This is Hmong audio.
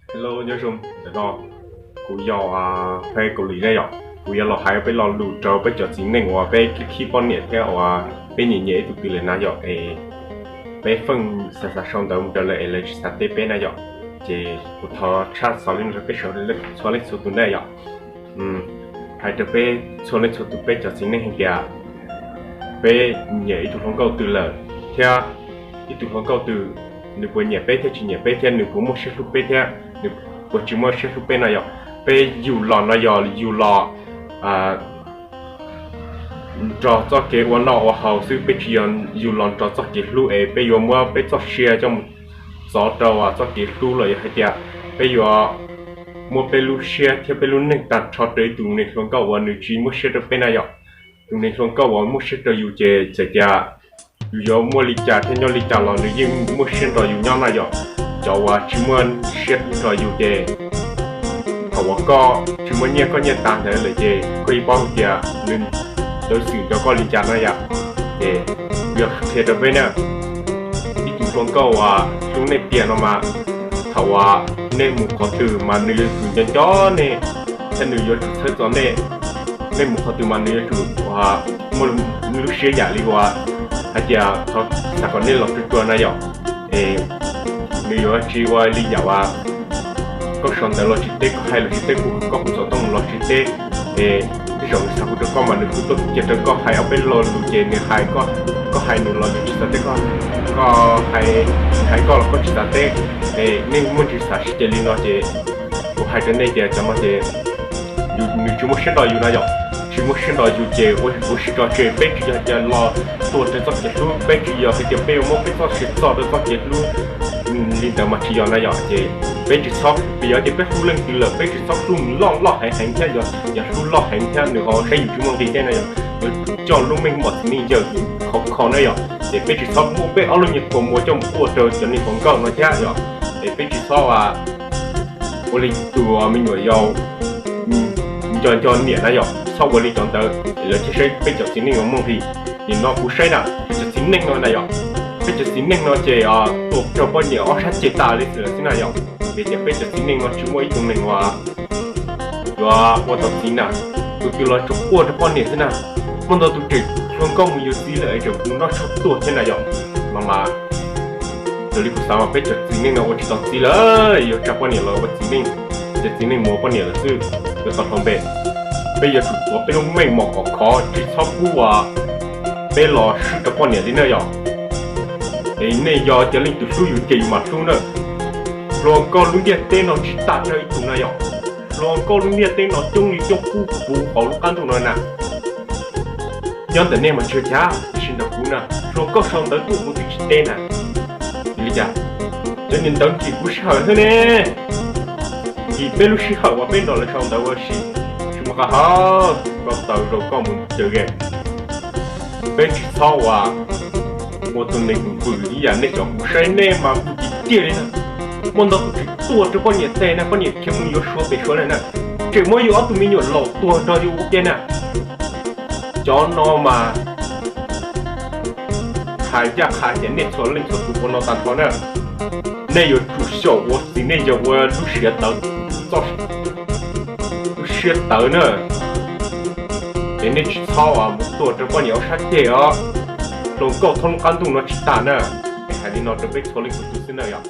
Hello, nyob zoo, ntawm no kuv yog Pheb Kaus Lim na yom. Kuv yuav los hais peb lo lus rau peb cov txiv neej uas peb khib khib poj niam thiab uas peb nyiam nyiam ib tug twg lawm na yom, es peb pheej xav xav sau ntawv mus rau lawv es lawv tsis xav teb peb na yom. Ces kuv thov tshaj xov li no rau peb sawv daws txhua leej txhua tus na yom. Hais rau peb txhua leej txhua tus peb cov txiv neej hais tias peb nyiam ib tug hluas nkauj twg lawm thiab ib tug hluas nkauj twg nws puas nyiam peb thiab tsis nyiam peb thiab nws puas muaj siab hlub peb thiab nws puas tsis muaj siab hlub peb no yom. Peb yug los no yog yug los nrog txoj kev ua noj ua haus xwb, peb tsis yog yug los nrog txoj kev hlub es peb yuav muab peb txoj sia coj mus txov rau txoj kev hlub los yog hais tias peb yuav muab peb lub siab thiab peb lub neej tag nrho rau ib tug neeg hluas nkauj uas nws tsis muaj siab rau peb na yom. Tus neeg hluas nkauj uas muaj siab rau yus ces txawm tias yus yuav muaj li cas thiab nyob li cas los nws yeej muaj siab nrog yus nyob na yom. Cov uas tsis muaj siab nrog yus ces thaum uas koj tsis muaj nyiaj, koj nyiaj tag ntawd lawm ces koj yeej paub tias nws txawv xwm rau koj li cas na yom. Ces yog qhia rau peb na, ib tug hluas nkauj uas hlub nej tiag no mas thaum uas nej mus qhov twg mas nws yuav tsum nco nco nej thiab nws yuav tsum txhawb txog nej. Nej mus qhov twg mas nws yuav tsum muaj lub siab yam li uas hais tias xav kom nej los tsuag tsuag na yom. Es nws yuav tsis ua li yam uas koj sau ntawv los tsis teb, koj hais los tsis teb, kuv koj hu xov tooj los tsis teb. Es tej zaum nws xav hu rau koj mas nws kuj tuaj cia rau koj hais ob peb lo lus ces nws hais, koj hais nws los nws tsis xav teb koj, koj hais, nws hais koj los koj tsis xav teb. Es nej muaj ntsis xav sib ceg li no ces kuv hais rau nej tias cov no ces nws tsis muaj siab nrog yus na yom. Tsis muaj siab nrog yus ces ua ua si tso tseg, peb tsis yog tias los tuag rau txoj kev hlub, peb tsis yog hais tias peb yuav muab peb txoj sia txo rau txoj kev hlub li ntawd mas tsis yog na yom. Ces peb tsis txhob, vim yog tias peb hlub leej twg lawm peb tsis txhob hlub nws loj loj heev heev thiab, yog hlub loj heev thiab nws ho saib yus tsis muaj nqis tej na yom, yuav coj lub meej mom txiv neej yawg khov kho na yom. Ces peb tsis txhob muab peb ob lub nyuag qhua muag coj mus quaj rau cov neeg hluas nkauj no thiab yom. Es peb tsis txhob ua li tus me nyuam yaus nco nco niam na yom, txhob ua li cov ntawd es lawv thiaj saib peb cov txiv neej uas muaj nqis. Nim no kuv saib na, peb cov txiv neej no na yom, peb cov txiv neej no ces tuag raug poj niam ob sab ceg tas li xwb lawm xwb na yom. Vim tias peb cov txiv neej no tsis muaj ib tug neeg uas yuav ua tau txiv na, tus twg los tsuas quaj rau poj niam xwb na. Muaj ntau tus tseem hluas nkauj mus yuav txiv lawm es tseem mus noj tshuaj tuag thiab na yom. No mas raws li kuv xav mas peb cov txiv neej no ua tsis tau txiv lawm, yuav tsa poj niam los ua txiv neej, ces txiv neej mus ua poj niam lawm xwb, yuav tau hlo npe. Peb yuav tsum tuav peb lub meej mom khov kho, tsis txhob pub uas peb los swb rau poj niam li na yom. Es nej yog cov leej twg hlub yus ces yus mam hlub na. Hluas nkauj lub ntiaj teb no tsis tas rau ib tug na yom. Hluas nkauj lub ntiaj teb no coob li coob kub puv hauv lub qab ntuj no na. Nyob ntawm nej mas tsis ua cas, tiam sis ntawm kuv na, hluas nkauj sau ntawv tuaj kuv twb tsis teb na. Vim li cas? Cov niag ntawd nkim kuv sij hawm xwb ne. Nkim peb lub sij hawm uas peb nrog lawv sau ntawv ua si, tsis muaj qab hau, koj taw rau koj mus caw game. Peb tsis txhob uas ua tus neeg vwm ib yam nej cov, kuv saib nej mas vwm tiag tiag li na. Muaj ntau tus tseem tuag rau poj niam tes na, poj niam khiav mus yuav Suav pem Suav lawm na, tseem muab yus ob tug me nyuam laus tuag nrog yus ua ke na. Cov no mas hais ncaj qha tias nej txhua leej txhua tus ua no tag nrho na, nej yuav tsum xyaum ua txiv neej yog ua lub siab tawv, txoj lub siab tawv na. Es nej tsis txhob mus tuag rau poj niam ob sab ceg os. Hluas nkauj thoob qab ntuj no tsis tas na. Es hais li no rau peb txhua leej txhua tus xwb na yom.